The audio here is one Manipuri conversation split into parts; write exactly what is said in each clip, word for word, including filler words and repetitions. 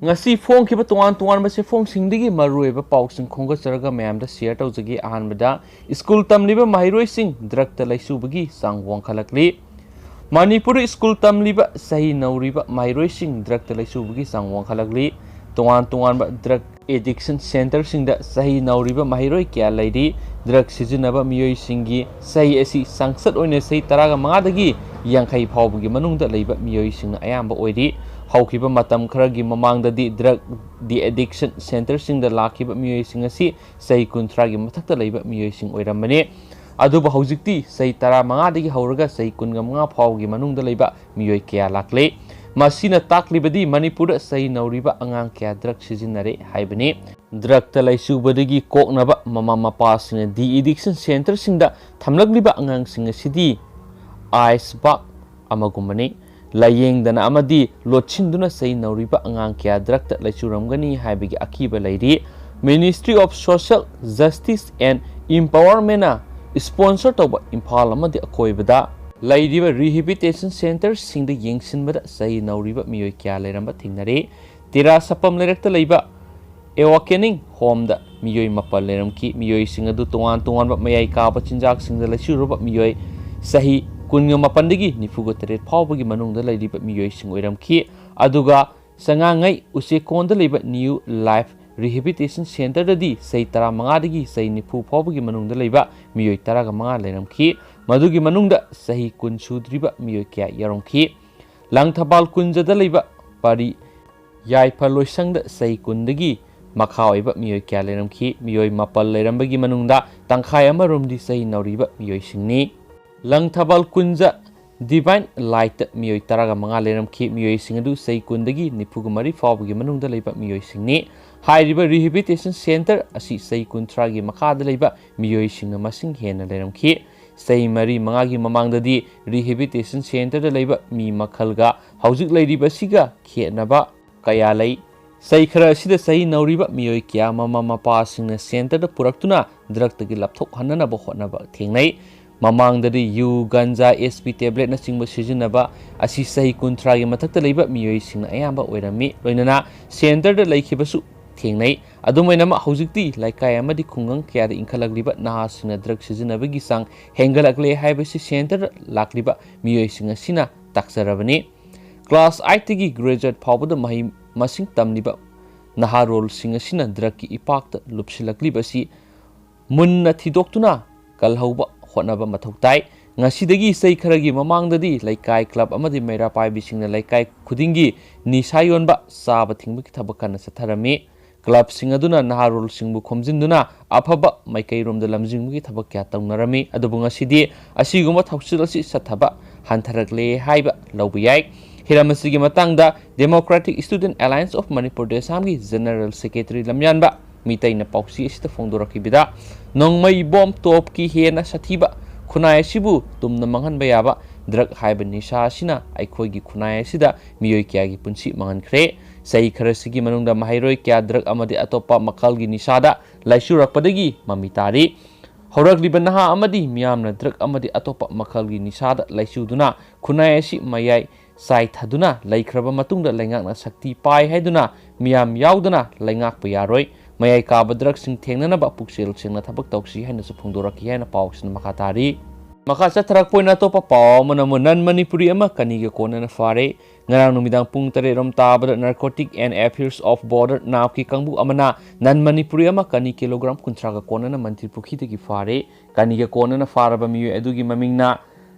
ꯉꯁꯤ ꯐꯣꯡꯈꯤꯕ ꯇꯣꯉꯥꯟ ꯇꯣꯉꯥꯟꯕ ꯆꯦꯐꯣꯡꯁꯤꯡꯗꯒꯤ ꯃꯔꯨꯑꯣꯏꯕ ꯄꯥꯎꯁꯤꯡ ꯈꯣꯝꯒꯠꯆꯔꯒ ꯃꯌꯥꯝꯗ ꯁꯤꯌꯔ ꯇꯧꯖꯒꯦ꯫ ꯑꯍꯥꯟꯕꯗ, ꯁ꯭ꯀꯨꯜ ꯇꯝꯂꯤꯕ ꯃꯍꯩꯔꯣꯏꯁꯤꯡ ꯗ꯭ꯔꯒꯇ ꯂꯩꯆꯨꯕꯒꯤ ꯆꯥꯡ ꯋꯥꯡꯈꯠꯂꯛꯂꯤ꯫ ꯃꯅꯤꯄꯨꯔꯗ ꯁ꯭ꯀꯨꯜ ꯇꯝꯂꯤꯕ ꯆꯍꯤ ꯅꯧꯔꯤꯕ ꯃꯍꯩꯔꯣꯏꯁꯤꯡ ꯗ꯭ꯔꯒꯇ ꯂꯩꯆꯨꯕꯒꯤ ꯆꯥꯡ ꯋꯥꯡꯈꯠꯂꯛꯂꯤ꯫ ꯇꯣꯉꯥꯟ ꯇꯣꯉꯥꯟꯕ ꯗ꯭ꯔꯒ ꯑꯦꯗꯤꯛꯁꯟ ꯁꯦꯟꯇꯔꯁꯤꯡꯗ ꯆꯍꯤ ꯅꯧꯔꯤꯕ ꯃꯍꯩꯔꯣꯏ ꯀꯌꯥ ꯂꯩꯔꯤ꯫ ꯗ꯭ꯔꯒ ꯁꯤꯖꯤꯟꯅꯕ ꯃꯤꯑꯣꯏꯁꯤꯡꯒꯤ ꯆꯍꯤ ꯑꯁꯤ ꯆꯥꯡꯆꯠ ꯑꯣꯏꯅ ꯆꯍꯤ ꯇꯔꯥꯃꯉꯥꯗꯒꯤ ꯌꯥꯡꯈꯩ ꯐꯥꯎꯕꯒꯤ ꯃꯅꯨꯡꯗ ꯂꯩꯕ ꯃꯤꯑꯣꯏꯁꯤꯡꯅ ꯑꯌꯥꯝꯕ ꯑꯣꯏꯔꯤ꯫ ꯍꯧꯈꯤꯕ ꯃꯇꯝ ꯈꯔꯒꯤ ꯃꯃꯥꯡꯗꯗꯤ ꯗ꯭ꯔꯒ ꯗꯤ ꯑꯦꯗꯤꯛꯁꯟ ꯁꯦꯟꯇꯔꯁꯤꯡꯗ ꯂꯥꯛꯈꯤꯕ ꯃꯤꯑꯣꯏꯁꯤꯡ ꯑꯁꯤ ꯆꯍꯤ ꯀꯨꯟꯊ꯭ꯔꯥꯒꯤ ꯃꯊꯛꯇ ꯂꯩꯕ ꯃꯤꯑꯣꯏꯁꯤꯡ ꯑꯣꯏꯔꯝꯕꯅꯤ꯫ ꯑꯗꯨꯕꯨ ꯍꯧꯖꯤꯛꯇꯤ ꯆꯍꯤ ꯇꯔꯥꯃꯉꯥꯗꯒꯤ ꯍꯧꯔꯒ ꯆꯍꯤ ꯀꯨꯟꯒ ꯃꯉꯥ ꯐꯥꯎꯕꯒꯤ ꯃꯅꯨꯡꯗ ꯂꯩꯕ ꯃꯤꯑꯣꯏ ꯀꯌꯥ ꯂꯥꯛꯂꯦ꯫ ꯃꯁꯤꯅ ꯇꯥꯛꯂꯤꯕꯗꯤ ꯃꯅꯤꯄꯨꯔꯗ ꯆꯍꯤ ꯅꯧꯔꯤꯕ ꯑꯉꯥꯡ ꯀꯌꯥ ꯗ꯭ꯔꯒ ꯁꯤꯖꯤꯟꯅꯔꯦ ꯍꯥꯏꯕꯅꯤ꯫ ꯗ꯭ꯔꯒꯇ ꯂꯩꯆꯨꯕꯗꯒꯤ ꯀꯣꯛꯅꯕ ꯃꯃꯥ ꯃꯄꯥꯁꯤꯡꯅ ꯗꯤ ꯑꯦꯗꯤꯛꯁꯟ ꯁꯦꯟꯇꯔꯁꯤꯡꯗ ꯊꯝꯂꯛꯂꯤꯕ ꯑꯉꯥꯡꯁꯤꯡ ꯑꯁꯤꯗꯤ ꯑꯥꯏꯁ ꯕꯥꯒ ꯑꯃꯒꯨꯝꯕꯅꯤ꯫ ꯂꯥꯌꯦꯡꯗꯅ ꯑꯃꯗꯤ ꯂꯣꯠꯁꯤꯟꯗꯨꯅ ꯆꯍꯤ ꯅꯧꯔꯤꯕ ꯑꯉꯥꯡ ꯀꯌꯥ ꯗ꯭ꯔꯒꯇ ꯂꯩꯆꯨꯔꯝꯒꯅꯤ ꯍꯥꯏꯕꯒꯤ ꯑꯀꯤꯕ ꯂꯩꯔꯤ꯫ Ministry of Social Justice and Empowermentꯅ ꯏꯁꯄꯣꯟꯁꯔ ꯇꯧꯕ ꯏꯝꯐꯥꯜ ꯑꯃꯗꯤ ꯑꯀꯣꯏꯕꯗ ꯂꯩꯔꯤꯕ ꯔꯤꯍꯦꯕꯤꯇꯦꯁꯟ ꯁꯦꯟꯇꯔꯁꯤꯡꯗ ꯌꯦꯡꯁꯤꯟꯕꯗ ꯆꯍꯤ ꯅꯧꯔꯤꯕ ꯃꯤꯑꯣꯏ ꯀꯌꯥ ꯂꯩꯔꯝꯕ ꯊꯦꯡꯅꯔꯦ꯫ ꯇꯦꯔꯥ ꯁꯄꯝ ꯂꯩꯔꯛꯇ ꯂꯩꯕ ꯑꯦꯋꯥꯀꯦꯅꯤꯡ ꯍꯣꯝꯗ ꯃꯤꯑꯣꯏ ꯃꯥꯄꯜ ꯂꯩꯔꯝꯈꯤ꯫ ꯃꯤꯑꯣꯏꯁꯤꯡ ꯑꯗꯨ ꯇꯣꯉꯥꯟ ꯇꯣꯉꯥꯟꯕ ꯃꯌꯥꯏ ꯀꯥꯕ ꯆꯤꯟꯖꯥꯛꯁꯤꯡꯗ ꯂꯩꯆꯨꯔꯕ ꯃꯤꯑꯣꯏ ꯆꯍꯤ ꯀꯨꯟꯒ ꯃꯥꯄꯟꯗꯒꯤ ꯅꯤꯐꯨꯒ ꯇꯔꯦꯠ ꯐꯥꯎꯕꯒꯤ ꯃꯅꯨꯡꯗ ꯂꯩꯔꯤꯕ ꯃꯤꯑꯣꯏꯁꯤꯡ ꯑꯣꯏꯔꯝꯈꯤ꯫ ꯑꯗꯨꯒ ꯆꯉꯥꯉꯩ ꯎꯆꯦꯀꯣꯟꯗ ꯂꯩꯕ ꯅ꯭ꯌꯨ ꯂꯥꯏꯐ ꯔꯤꯍꯦꯕꯤꯇꯦꯁꯟ ꯁꯦꯟꯇꯔꯗꯗꯤ ꯆꯍꯤ ꯇꯔꯥꯃꯉꯥꯗꯒꯤ ꯆꯍꯤ ꯅꯤꯐꯨ ꯐꯥꯎꯕꯒꯤ ꯃꯅꯨꯡꯗ ꯂꯩꯕ ꯃꯤꯑꯣꯏ ꯇꯔꯥꯒ ꯃꯉꯥ ꯂꯩꯔꯝꯈꯤ꯫ ꯃꯗꯨꯒꯤ ꯃꯅꯨꯡꯗ ꯆꯍꯤ ꯀꯨꯟ ꯁꯨꯗ꯭ꯔꯤꯕ ꯃꯤꯑꯣꯏ ꯀꯌꯥ ꯌꯥꯎꯔꯝꯈꯤ꯫ ꯂꯪꯊꯕꯥꯜ ꯀꯨꯟꯖꯗ ꯂꯩꯕ ꯄꯥꯔꯤ ꯌꯥꯏꯐ ꯂꯣꯏꯁꯪꯗ ꯆꯍꯤ ꯀꯨꯟꯗꯒꯤ ꯃꯈꯥ ꯑꯣꯏꯕ ꯃꯤꯑꯣꯏ ꯀꯌꯥ ꯂꯩꯔꯝꯈꯤ꯫ ꯃꯤꯑꯣꯏ ꯃꯥꯄꯜ ꯂꯩꯔꯝꯕꯒꯤ ꯃꯅꯨꯡꯗ ꯇꯪꯈꯥꯏ ꯑꯃꯔꯣꯝꯗꯤ ꯆꯍꯤ ꯅꯧꯔꯤꯕ ꯃꯤꯑꯣꯏꯁꯤꯡꯅꯤ꯫ ꯂꯪꯊꯕꯥꯜ ꯀꯨꯟꯖ ꯗꯤꯚꯥꯏꯟ ꯂꯥꯏꯠꯇ ꯃꯤꯑꯣꯏ ꯇꯔꯥꯒ ꯃꯉꯥ ꯂꯩꯔꯝꯈꯤ꯫ ꯃꯤꯑꯣꯏꯁꯤꯡ ꯑꯗꯨ ꯆꯍꯤ ꯀꯨꯟꯗꯒꯤ ꯅꯤꯐꯨꯒ ꯃꯔꯤ ꯐꯥꯎꯕꯒꯤ ꯃꯅꯨꯡꯗ ꯂꯩꯕ ꯃꯤꯑꯣꯏꯁꯤꯡꯅꯤ꯫ ꯍꯥꯏꯔꯤꯕ ꯔꯤꯍꯦꯕꯤꯇꯦꯁꯟ ꯁꯦꯟꯇꯔ ꯑꯁꯤ ꯆꯍꯤ ꯀꯨꯟꯊ꯭ꯔꯥꯒꯤ ꯃꯈꯥꯗ ꯂꯩꯕ ꯃꯤꯑꯣꯏꯁꯤꯡꯅ ꯃꯁꯤꯡ ꯍꯦꯟꯅ ꯂꯩꯔꯝꯈꯤ꯫ ꯆꯍꯤ ꯃꯔꯤ ꯃꯉꯥꯒꯤ ꯃꯃꯥꯡꯗꯗꯤ ꯔꯤꯍꯦꯕꯤꯇꯦꯁꯟ ꯁꯦꯟꯇꯔꯗ ꯂꯩꯕ ꯃꯤ ꯃꯈꯜꯒ ꯍꯧꯖꯤꯛ ꯂꯩꯔꯤꯕꯁꯤꯒ ꯈꯦꯠꯅꯕ ꯀꯌꯥ ꯂꯩ꯫ ꯆꯍꯤ ꯈꯔ ꯑꯁꯤꯗ ꯆꯍꯤ ꯅꯧꯔꯤꯕ ꯃꯤꯑꯣꯏ ꯀꯌꯥ ꯃꯃꯥ ꯃꯄꯥꯁꯤꯡꯅ ꯁꯦꯟꯇꯔꯗ ꯄꯨꯔꯛꯇꯨꯅ ꯗ꯭ꯔꯒꯇꯒꯤ ꯂꯥꯞꯊꯣꯛꯍꯟꯅꯅꯕ ꯍꯣꯠꯅꯕ ꯊꯦꯡꯅꯩ꯫ ꯃꯃꯥꯡꯗꯗꯤ ꯌꯨ, ꯒꯟꯖꯥ, ꯑꯦꯁ ꯄꯤ ꯇꯦꯕ꯭ꯂꯦꯠꯅꯆꯤꯡꯕ ꯁꯤꯖꯤꯟꯅꯕ ꯑꯁꯤ ꯆꯍꯤ ꯀꯨꯟꯊ꯭ꯔꯥꯒꯤ ꯃꯊꯛꯇ ꯂꯩꯕ ꯃꯤꯑꯣꯏꯁꯤꯡꯅ ꯑꯌꯥꯝꯕ ꯑꯣꯏꯔꯝꯃꯤ꯫ ꯂꯣꯏꯅꯅ ꯁꯦꯟꯇꯔꯗ ꯂꯩꯈꯤꯕꯁꯨ ꯊꯦꯡꯅꯩ꯫ ꯑꯗꯨꯝ ꯑꯣꯏꯅꯃꯛ, ꯍꯧꯖꯤꯛꯇꯤ ꯂꯩꯀꯥꯏ ꯑꯃꯗꯤ ꯈꯨꯡꯒꯪ ꯀꯌꯥꯗ ꯏꯟꯈꯠꯂꯛꯂꯤꯕ ꯅꯍꯥꯁꯤꯡꯅ ꯗ꯭ꯔꯒ ꯁꯤꯖꯤꯟꯅꯕꯒꯤ ꯆꯥꯡ ꯍꯦꯟꯒꯠꯂꯛꯂꯦ ꯍꯥꯏꯕꯁꯤ ꯁꯦꯟꯇꯔꯗ ꯂꯥꯛꯂꯤꯕ ꯃꯤꯑꯣꯏꯁꯤꯡ ꯑꯁꯤꯅ ꯇꯥꯛꯆꯔꯕꯅꯤ꯫ ꯀ꯭ꯂꯥꯁ ꯑꯥꯏꯠꯇꯒꯤ ꯒ꯭ꯔꯦꯖꯨꯑꯦꯠ ꯐꯥꯎꯕꯗ ꯃꯍꯩ ꯃꯁꯤꯡ ꯇꯝꯂꯤꯕ ꯅꯍꯥꯔꯣꯜꯁꯤꯡ ꯑꯁꯤꯅ ꯗ꯭ꯔꯒꯀꯤ ꯏꯄꯥꯛꯇ ꯂꯨꯞꯁꯤꯜꯂꯛꯂꯤꯕ ꯑꯁꯤ ꯃꯨꯟꯅ ꯊꯤꯗꯣꯛꯇꯨꯅ ꯀꯜꯍꯧꯕ ꯍꯣꯠꯅꯕ ꯃꯊꯧ ꯇꯥꯏ꯫ ꯉꯁꯤꯗꯒꯤ ꯆꯍꯤ ꯈꯔꯒꯤ ꯃꯃꯥꯡꯗꯗꯤ ꯂꯩꯀꯥꯏ, ꯀ꯭ꯂꯕ ꯑꯃꯗꯤ ꯃꯩꯔꯥ ꯄꯥꯏꯕꯤꯁꯤꯡꯅ ꯂꯩꯀꯥꯏ ꯈꯨꯗꯤꯡꯒꯤ ꯅꯤꯁꯥ ꯌꯣꯟꯕ, ꯆꯥꯕ ꯊꯤꯡꯕꯒꯤ ꯊꯕꯛ ꯀꯟꯅ ꯆꯠꯊꯔꯝꯃꯤ꯫ ꯀ꯭ꯂꯕꯁꯤꯡ ꯑꯗꯨꯅ ꯅꯍꯥꯔꯣꯜꯁꯤꯡꯕꯨ ꯈꯣꯝꯖꯤꯟꯗꯨꯅ ꯑꯐꯕ ꯃꯥꯏꯀꯩꯔꯣꯝꯗ ꯂꯝꯖꯤꯡꯕꯒꯤ ꯊꯕꯛ ꯀꯌꯥ ꯇꯧꯅꯔꯝꯃꯤ꯫ ꯑꯗꯨꯕꯨ ꯉꯁꯤꯗꯤ ꯑꯁꯤꯒꯨꯝꯕ ꯊꯧꯁꯤꯜ ꯑꯁꯤ ꯆꯠꯊꯕ ꯍꯟꯊꯔꯛꯂꯦ ꯍꯥꯏꯕ ꯂꯧꯕ ꯌꯥꯏ꯫ ꯍꯤꯔꯝ ꯑꯁꯤꯒꯤ ꯃꯇꯥꯡꯗ Democratic Student Alliance of Manipur, ꯗꯦꯁꯥꯝꯒꯤ ꯖꯦꯅꯔꯦꯜ ꯁꯦꯀ꯭ꯔꯦꯇꯔꯤ ꯂꯝꯌꯥꯟꯕ ꯃꯤꯇꯩꯅ ꯄꯥꯎꯆꯦ ꯑꯁꯤꯗ ꯐꯣꯡꯗꯣꯔꯛꯈꯤꯕꯗ, ꯅꯣꯡꯃꯩ ꯕꯣꯝ ꯇꯣꯞꯀꯤ ꯍꯦꯟꯅ ꯁꯥꯊꯤꯕ ꯈꯨꯟꯅꯥꯏ ꯑꯁꯤꯕꯨ ꯇꯨꯝꯅ ꯃꯥꯡꯍꯟꯕ ꯌꯥꯕ ꯗ꯭ꯔꯒ ꯍꯥꯏꯕ ꯅꯤꯁꯥ ꯑꯁꯤꯅ ꯑꯩꯈꯣꯏꯒꯤ ꯈꯨꯟꯅꯥꯏ ꯑꯁꯤꯗ ꯃꯤꯑꯣꯏ ꯀꯌꯥꯒꯤ ꯄꯨꯟꯁꯤ ꯃꯥꯡꯍꯟꯈ꯭ꯔꯦ꯫ ꯆꯍꯤ ꯈꯔꯁꯤꯒꯤ ꯃꯅꯨꯡꯗ ꯃꯍꯩꯔꯣꯏ ꯀꯌꯥ ꯗ꯭ꯔꯒ ꯑꯃꯗꯤ ꯑꯇꯣꯞꯄ ꯃꯈꯜꯒꯤ ꯅꯤꯁꯥꯗ ꯂꯥꯏꯆꯨꯔꯛꯄꯗꯒꯤ ꯃꯃꯤ ꯇꯥꯔꯤ꯫ ꯍꯧꯔꯛꯂꯤꯕ ꯅꯍꯥ ꯑꯃꯗꯤ ꯃꯤꯌꯥꯝꯅ ꯗ꯭ꯔꯒ ꯑꯃꯗꯤ ꯑꯇꯣꯞꯄ ꯃꯈꯜꯒꯤ ꯅꯤꯁꯥꯗ ꯂꯥꯏꯆꯨꯗꯨꯅ ꯈꯨꯟꯅꯥꯏ ꯑꯁꯤ ꯃꯌꯥꯏ ꯆꯥꯏꯊꯗꯨꯅ ꯂꯩꯈ꯭ꯔꯕ ꯃꯇꯨꯡꯗ ꯂꯩꯉꯥꯛꯅ ꯁꯛꯇꯤ ꯄꯥꯏ ꯍꯥꯏꯗꯨꯅ ꯃꯤꯌꯥꯝ ꯌꯥꯎꯗꯅ ꯂꯩꯉꯥꯛꯄ ꯌꯥꯔꯣꯏ꯫ ꯃꯌꯥꯏ ꯀꯥꯕ ꯗ꯭ꯔꯒꯁꯤꯡ ꯊꯦꯡꯅꯅꯕ ꯄꯨꯛꯆꯦꯜ ꯁꯦꯡꯅ ꯊꯕꯛ ꯇꯧꯁꯤ ꯍꯥꯏꯅꯁꯨ ꯐꯣꯡꯗꯣꯔꯛꯈꯤ ꯍꯥꯏꯅ ꯄꯥꯎꯁꯤꯅ ꯃꯈꯥ ꯇꯥꯔꯤ꯫ ꯃꯈꯥ ꯆꯠꯊꯔꯛꯄ ꯑꯣꯏꯅ ꯑꯇꯣꯞꯄ ꯄꯥꯎ ꯑꯃꯅ ꯑꯃꯨꯛ ꯅꯟ ꯃꯅꯤꯄꯨꯔꯤ ꯑꯃ ꯀꯅꯤꯒ ꯀꯣꯟꯅꯅ ꯐꯥꯔꯦ꯫ ꯉꯔꯥꯡ ꯅꯨꯃꯤꯗꯥꯡ ꯄꯨꯡ ꯇꯔꯦꯠ ꯔꯣꯝ ꯇꯥꯕꯗ Narcotic and Affairs of Border, ꯅꯥꯞꯀꯤ ꯀꯥꯡꯕꯨ ꯑꯃꯅ ꯅꯟ ꯃꯅꯤꯄꯨꯔꯤ ꯑꯃ ꯀꯅꯤ ꯀꯤꯂꯣꯒ꯭ꯔꯥꯝ ꯀꯨꯟꯊ꯭ꯔꯥꯒ ꯀꯣꯟꯅꯅ ꯃꯟꯇ꯭ꯔꯤ ꯄꯨꯈ꯭ꯔꯤꯗꯒꯤ ꯐꯥꯔꯦ꯫ ꯀꯅꯤꯒ ꯀꯣꯟꯅꯅ ꯐꯥꯔꯕ ꯃꯤꯑꯣꯏ ꯑꯗꯨꯒꯤ ꯃꯃꯤꯡꯅ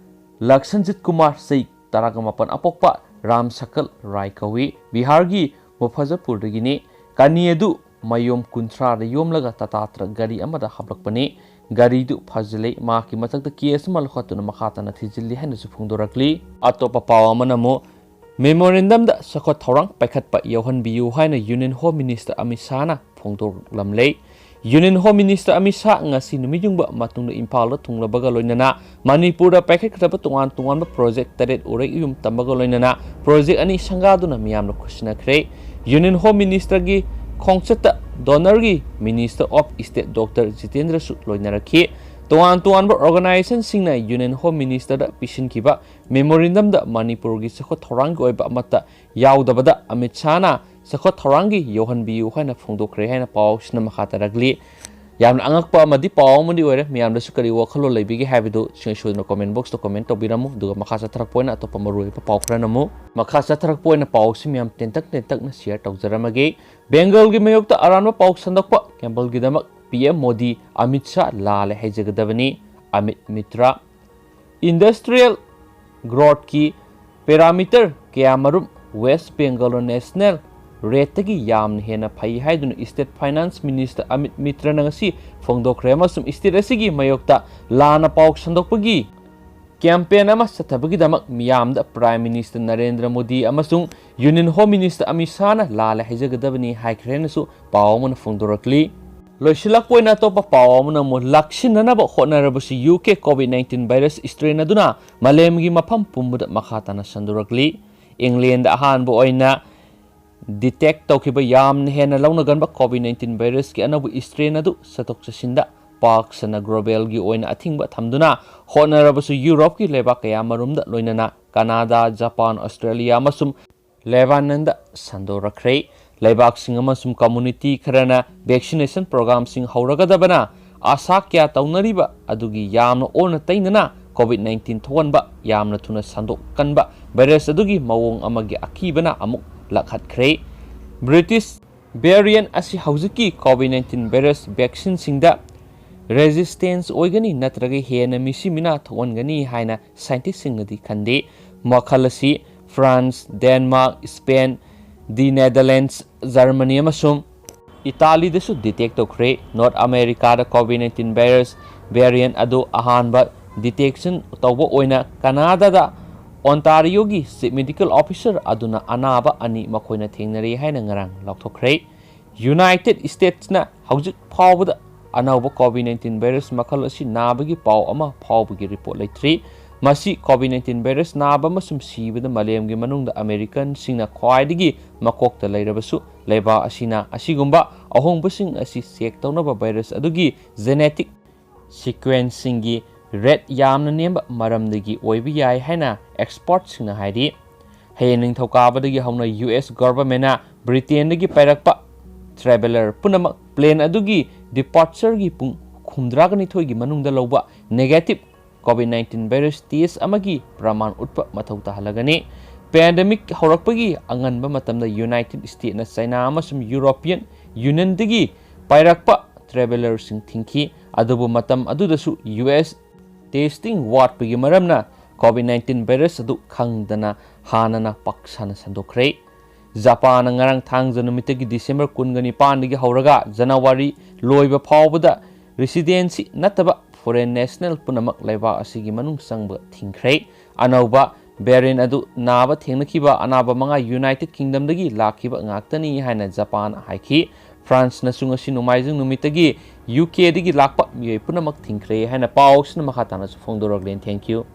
ꯂꯛꯁꯟꯖꯤꯠ ꯀꯨꯃꯥꯔ, ꯆꯍꯤ ꯇꯔꯥꯒ ꯃꯥꯄꯟ ꯑꯄꯣꯛꯄ, ꯔꯥꯝ ꯁꯀꯜ ꯔꯥꯏ ꯀꯧꯏ꯫ ꯕꯤꯍꯥꯔꯒꯤ ꯃꯨꯐꯖꯄꯨꯔꯗꯒꯤꯅꯤ꯫ ꯀꯅꯤ ꯑꯗꯨ ꯃꯌꯣꯝ ꯀꯨꯟꯊ꯭ꯔꯥꯗ ꯌꯣꯝꯂꯒ ꯇꯥꯇꯥ ꯇ꯭ꯔꯛ ꯒꯥꯔꯤ ꯑꯃꯗ ꯍꯥꯞꯂꯛꯄꯅꯤ꯫ ꯒꯥꯔꯤꯗꯨ ꯐꯥꯖꯤꯜꯂꯦ꯫ ꯃꯍꯥꯛꯀꯤ ꯃꯊꯛꯇ ꯀꯦꯁ ꯑꯃ ꯂꯧꯈꯠꯇꯨꯅ ꯃꯈꯥ ꯇꯥꯅ ꯊꯤꯖꯤꯜꯂꯤ ꯍꯥꯏꯅꯁꯨ ꯐꯣꯡꯗꯣꯔꯛꯂꯤ꯫ ꯑꯇꯣꯞꯄ ꯄꯥꯎ ꯑꯃꯅ ꯑꯃꯨꯛ ꯃꯦꯃꯣꯔꯦꯟꯗꯝꯗ ꯆꯥꯎꯈꯠ ꯊꯧꯔꯥꯡ ꯄꯥꯏꯈꯠꯄ ꯌꯥꯎꯍꯟꯕꯤꯌꯨ ꯍꯥꯏꯅ ꯌꯨꯅꯤꯌꯟ ꯍꯣꯝ ꯃꯤꯅꯤꯁꯇꯔ ꯑꯃꯤꯠ ꯁꯥꯍꯅ ꯐꯣꯡꯗꯣꯛꯂꯝꯂꯦ꯫ Union home minister Amit Shah ꯉꯁꯤ ꯅꯨꯃꯤꯠ ꯌꯨꯡꯕ ꯃꯇꯨꯡꯗ ꯏꯝꯐꯥꯜꯗ ꯊꯨꯡꯂꯕꯒ ꯂꯣꯏꯅꯅ ꯃꯅꯤꯄꯨꯔꯗ ꯄꯥꯏꯈꯠꯀꯗꯕ ꯇꯣꯉꯥꯟ ꯇꯣꯉꯥꯟꯕ ꯄ꯭ꯔꯣꯖꯦꯛ ꯇꯔꯦꯠ ꯎꯔꯦꯛ ꯌꯨꯝ ꯇꯝꯕꯒ ꯂꯣꯏꯅꯅ ꯄ꯭ꯔꯣꯖꯦꯛ ꯑꯅꯤ ꯁꯪꯒꯥꯗꯨꯅ ꯃꯤꯌꯥꯝꯅ ꯈꯨꯠꯁꯤꯟꯅꯈ꯭ꯔꯦ꯫ ꯌꯨꯅꯤꯌꯟ ꯍꯣꯝ ꯃꯤꯅꯤꯁꯇꯔꯒꯤ ꯈꯣꯡꯆꯠꯇ ꯗꯣꯅꯔꯒꯤ ꯃꯤꯅꯤꯁꯇꯔ ꯑꯣꯐ ꯁ꯭ꯇꯦꯠ ꯗꯣꯛꯇꯔ ꯖꯤꯇꯦꯟꯗ꯭ꯔꯁꯨ ꯂꯣꯏꯅꯔꯛꯈꯤ꯫ ꯇꯣꯉꯥꯟ ꯇꯣꯉꯥꯟꯕ organizationꯁꯤꯡꯅ Union Home Ministerꯗ ꯄꯤꯁꯤꯟꯈꯤꯕ memorandumꯗ ꯃꯅꯤꯄꯨꯔꯒꯤ ꯆꯥꯎꯈꯠ ꯊꯧꯔꯥꯡꯒꯤ ꯑꯣꯏꯕ ꯑꯃꯠꯇ ꯌꯥꯎꯗꯕꯗ ꯑꯃꯤꯠ ꯁꯥꯍꯅ ꯆꯥꯎꯈꯠ ꯊꯧꯔꯥꯡꯒꯤ ꯌꯧꯍꯟꯕꯤꯌꯨ ꯍꯥꯏꯅ ꯐꯣꯡꯗꯣꯛꯈ꯭ꯔꯦ ꯍꯥꯏꯅ ꯄꯥꯎꯁꯤꯅ ꯃꯈꯥ ꯇꯥꯔꯛꯂꯤ꯫ ꯌꯥꯝꯅ ꯑꯉꯛꯄ ꯑꯃꯗꯤ ꯄꯥꯎ ꯑꯃꯗꯤ ꯑꯣꯏꯔꯦ꯫ ꯃꯌꯥꯝꯗꯁꯨ ꯀꯔꯤ ꯋꯥꯈꯜꯂꯣꯟ ꯂꯩꯕꯤꯒꯦ ꯍꯥꯏꯕꯗꯨ ꯁꯨꯡꯁꯣꯏ ꯁꯣꯏꯗꯅ comment boxꯇ comment ꯇꯧꯕꯤꯔꯝꯃꯨ꯫ ꯑꯗꯨꯒ ꯃꯈꯥ ꯆꯠꯊꯔꯛꯄ ꯑꯣꯏꯅ ꯑꯇꯣꯞꯄ ꯃꯔꯨꯑꯣꯏꯕ ꯄꯥꯎ ꯈꯔ ꯅꯝꯃꯨ꯫ ꯃꯈꯥ ꯆꯠꯊꯔꯛꯄ ꯑꯣꯏꯅ ꯄꯥꯎꯁꯤ ꯃꯌꯥꯝ ꯇꯦꯟꯇꯛ ꯇꯦꯟꯇꯛꯅ share ꯇꯧꯖꯔꯝꯃꯒꯦ꯫ ꯕꯦꯡꯒꯜꯒꯤ ꯃꯥꯌꯣꯛꯇ ꯑꯔꯥꯟꯕ ꯄꯥꯎ ꯁꯟꯗꯣꯛꯄ ꯀꯦꯝꯕꯜꯒꯤꯗꯃꯛ PM ꯃꯣꯗꯤ ꯑꯃꯤꯠ ꯁꯥꯍ ꯂꯥꯜꯂꯦ ꯍꯥꯏꯖꯒꯗꯕꯅꯤ꯫ ꯑꯃꯤꯠ ꯃꯤꯇ꯭ꯔ꯫ Industrial growthꯀꯤ parameter ꯀꯌꯥꯃꯔꯨꯝ West Bengal national rateꯇꯒꯤ ꯌꯥꯝꯅ ꯍꯦꯟꯅ ꯐꯩ ꯍꯥꯏꯗꯨꯅ state finance minister ꯑꯃꯤꯠ ꯃꯤꯇ꯭ꯔꯅ ꯉꯁꯤ ꯐꯣꯡꯗꯣꯛꯈ꯭ꯔꯦ ꯑꯃꯁꯨꯡ state ꯑꯁꯤꯒꯤ ꯃꯥꯌꯣꯛꯇ ꯂꯥꯟꯅ ꯄꯥꯎ ꯁꯟꯗꯣꯛꯄꯒꯤ campaign ꯑꯃ ꯆꯠꯊꯕꯒꯤꯗꯃꯛ ꯃꯤꯌꯥꯝꯗ Prime Minister ꯅꯔꯦꯟꯗ꯭ꯔ ꯃꯣꯗꯤ ꯑꯃꯁꯨꯡ Union Home Minister ꯑꯃꯤꯠ ꯁꯥꯍꯅ ꯂꯥꯜꯂꯦ ꯍꯥꯏꯖꯒꯗꯕꯅꯤ ꯍꯥꯏꯈ꯭ꯔꯦꯅꯁꯨ ꯄꯥꯎ ꯑꯃꯅ ꯐꯣꯡꯗꯣꯔꯛꯂꯤ꯫ ꯂꯣꯏꯁꯤꯜꯂꯛꯄ ꯑꯣꯏꯅ ꯑꯇꯣꯞꯄ ꯄꯥꯎ ꯑꯃꯅ ꯑꯃꯨꯛ ꯂꯥꯛꯁꯤꯟꯅꯅꯕ ꯍꯣꯠꯅꯔꯕꯁꯨ UK COVID nineteen virus strain ꯑꯗꯨꯅ ꯃꯥꯂꯦꯝꯒꯤ ꯃꯐꯝ ꯄꯨꯝꯕꯗ ꯃꯈꯥ ꯇꯥꯅ ꯁꯟꯗꯣꯔꯛꯂꯤ꯫ Englandꯗ ꯑꯍꯥꯟꯕ ꯑꯣꯏꯅ detect ꯇꯧꯈꯤꯕ ꯌꯥꯝꯅ ꯍꯦꯟꯅ ꯂꯧꯅꯒꯟꯕ COVID nineteen virusꯀꯤ ꯑꯅꯧꯕ strain ꯑꯗꯨ ꯆꯠꯊꯣꯛ ꯆꯠꯁꯤꯟꯗ ꯄꯥꯛ ꯁꯟꯅ globalꯒꯤ ꯑꯣꯏꯅ ꯑꯊꯤꯡꯕ ꯊꯝꯗꯨꯅ ꯍꯣꯠꯅꯔꯕꯁꯨ ꯌꯨꯔꯣꯞꯀꯤ ꯂꯩꯕꯥꯛ ꯀꯌꯥ ꯃꯔꯨꯝꯗ ꯂꯣꯏꯅꯅ ꯀꯅꯥꯗꯥ, ꯖꯄꯥꯟ, ꯑꯣꯁꯇ꯭ꯔꯦꯂꯤꯌꯥ ꯑꯃꯁꯨꯡ ꯂꯦꯕꯥꯅꯟꯗ ꯁꯟꯗꯣꯔꯛꯈ꯭ꯔꯦ꯫ ꯂꯩꯕꯥꯛꯁꯤꯡ ꯑꯃꯁꯨꯡ community ꯈꯔꯅ vaccination programꯁꯤꯡ ꯍꯧꯔꯒꯗꯕꯅ ꯑꯥꯁꯥ ꯀꯌꯥ ꯇꯧꯅꯔꯤꯕ ꯑꯗꯨꯒꯤ ꯌꯥꯝꯅ ꯑꯣꯟꯅ ꯇꯩꯅꯅ COVID nineteen ꯊꯣꯛꯍꯟꯕ ꯌꯥꯝꯅ ꯊꯨꯅ ꯁꯟꯗꯣꯛꯀꯟꯕ virus ꯑꯗꯨꯒꯤ ꯃꯑꯣꯡ ꯑꯃꯒꯤ ꯑꯀꯤꯕꯅ ꯑꯃꯨꯛ ꯂꯥꯛꯍꯠꯈ꯭ꯔꯦ꯫ British variant ꯑꯁꯤ ꯍꯧꯖꯤꯛꯀꯤ COVID nineteen virus vaccineꯁꯤꯡꯗ resistance ꯑꯣꯏꯒꯅꯤ ꯅꯠꯇ꯭ꯔꯒ ꯍꯦꯟꯅ ꯃꯤꯁꯤ ꯃꯤꯅꯥ ꯊꯣꯛꯍꯟꯒꯅꯤ ꯍꯥꯏꯅ scientistꯁꯤꯡꯅꯗꯤ ꯈꯟꯗꯦ꯫ ꯃꯈꯜ ꯑꯁꯤ France, Denmark, Spain, the Netherlands, Germany ꯑꯃꯁꯨꯡ ꯏꯇꯥꯂꯤꯗꯁꯨ detect ꯇꯧꯈ꯭ꯔꯦ꯫ North Americaꯗ COVID nineteen virus variant ꯑꯗꯨ ꯑꯍꯥꯟꯕ detection ꯇꯧꯕ ꯑꯣꯏꯅ ꯀꯅꯥꯗꯥꯗ Ontarioꯒꯤ chief medical officer ꯑꯗꯨꯅ ꯑꯅꯥꯕ ꯑꯅꯤ ꯃꯈꯣꯏꯅ ꯊꯦꯡꯅꯔꯦ ꯍꯥꯏꯅ ꯉꯔꯥꯡ ꯂꯥꯎꯊꯣꯛꯈ꯭ꯔꯦ꯫ United Statesꯅ ꯍꯧꯖꯤꯛ ꯐꯥꯎꯕꯗ ꯑꯅꯧꯕ COVID nineteen virus ꯃꯈꯜ ꯑꯁꯤ ꯅꯥꯕꯒꯤ ꯄꯥꯎ ꯑꯃ ꯐꯥꯎꯕꯒꯤ report ꯂꯩꯇ꯭ꯔꯤ꯫ ꯃꯁꯤ COVID nineteen virus ꯅꯥꯕ ꯑꯃꯁꯨꯡ ꯁꯤꯕꯗ ꯃꯥꯂꯦꯝꯒꯤ ꯃꯅꯨꯡꯗ Americanꯁꯤꯡꯅ ꯈ꯭ꯋꯥꯏꯗꯒꯤ ꯃꯀꯣꯛꯇ ꯂꯩꯔꯕꯁꯨ, ꯂꯩꯕꯥꯛ ꯑꯁꯤꯅ ꯑꯁꯤꯒꯨꯝꯕ ꯑꯍꯣꯡꯕꯁꯤꯡ ꯑꯁꯤ check ꯇꯧꯅꯕ virus ꯑꯗꯨꯒꯤ genetic sequenceꯁꯤꯡꯒꯤ rate ꯌꯥꯝꯅ ꯅꯦꯝꯕ ꯃꯔꯝꯗꯒꯤ ꯑꯣꯏꯕ ꯌꯥꯏ ꯍꯥꯏꯅ expertꯁꯤꯡꯅ ꯍꯥꯏꯔꯤ꯫ ꯍꯌꯦꯡ ꯅꯤꯡꯊꯧꯀꯥꯕꯗꯒꯤ ꯍꯧꯅ U S governmentꯅ Britainꯗꯒꯤ ꯄꯥꯏꯔꯛꯄ traveller ꯄꯨꯝꯅꯃꯛ plane ꯑꯗꯨꯒꯤ departureꯒꯤ ꯄꯨꯡ ꯍꯨꯝꯐꯨꯇꯔꯥꯒ ꯅꯤꯊꯣꯏꯒꯤ ꯃꯅꯨꯡꯗ ꯂꯧꯕ negative COVID nineteen virus test ꯑꯃꯒꯤ ꯄ꯭ꯔꯃꯥꯟ ꯎꯠꯄ ꯃꯊꯧ ꯇꯥꯍꯜꯂꯒꯅꯤ꯫ Pandemic ꯍꯧꯔꯛꯄꯒꯤ ꯑꯉꯟꯕ ꯃꯇꯝꯗ United Statesꯅ China ꯑꯃꯁꯨꯡ European Unionꯗꯒꯤ ꯄꯥꯏꯔꯛꯄ travellerꯁꯤꯡ ꯊꯤꯡꯈꯤ, ꯑꯗꯨꯕꯨ ꯃꯇꯝ ꯑꯗꯨꯗꯁꯨ U S testing ꯋꯥꯠꯄꯒꯤ ꯃꯔꯝꯅ COVID nineteen virus ꯑꯗꯨ ꯈꯪꯗꯅ ꯍꯥꯟꯅꯅ ꯄꯥꯛ ꯁꯟꯅ ꯁꯟꯗꯣꯛꯈ꯭ꯔꯦ꯫ ꯖꯄꯥꯟꯅ ꯉꯔꯥꯡ ꯊꯥꯡꯖ ꯅꯨꯃꯤꯠꯇꯒꯤ December ꯀꯨꯟꯒ ꯅꯤꯄꯥꯟꯗꯒꯤ ꯍꯧꯔꯒ January ꯂꯣꯏꯕ ꯐꯥꯎꯕꯗ residency ꯅꯠꯇꯕ foreign national ꯄꯨꯝꯅꯃꯛ ꯂꯩꯕꯥꯛ ꯑꯁꯤꯒꯤ ꯃꯅꯨꯡ ꯆꯪꯕ ꯊꯤꯡꯈ꯭ꯔꯦ꯫ ꯑꯅꯧꯕ variant ꯑꯗꯨ ꯅꯥꯕ ꯊꯦꯡꯅꯈꯤꯕ ꯑꯅꯥꯕ ꯃꯉꯥ United Kingdomꯗꯒꯤ ꯂꯥꯛꯈꯤꯕ ꯉꯥꯛꯇꯅꯤ ꯍꯥꯏꯅ ꯖꯄꯥꯟꯅ ꯍꯥꯏꯈꯤ꯫ Franceꯅꯁꯨ ꯉꯁꯤ ꯅꯣꯡꯃꯥꯏꯖꯤꯡ ꯅꯨꯃꯤꯠꯇꯒꯤ UKꯗꯒꯤ ꯂꯥꯛꯄ ꯃꯤꯑꯣꯏ ꯄꯨꯝꯅꯃꯛ ꯊꯤꯡꯈ꯭ꯔꯦ ꯍꯥꯏꯅ ꯄꯥꯎꯁꯤꯅ ꯃꯈꯥ ꯇꯥꯅꯁꯨ ꯐꯣꯡꯗꯣꯔꯛꯂꯦ꯫ Thank you꯫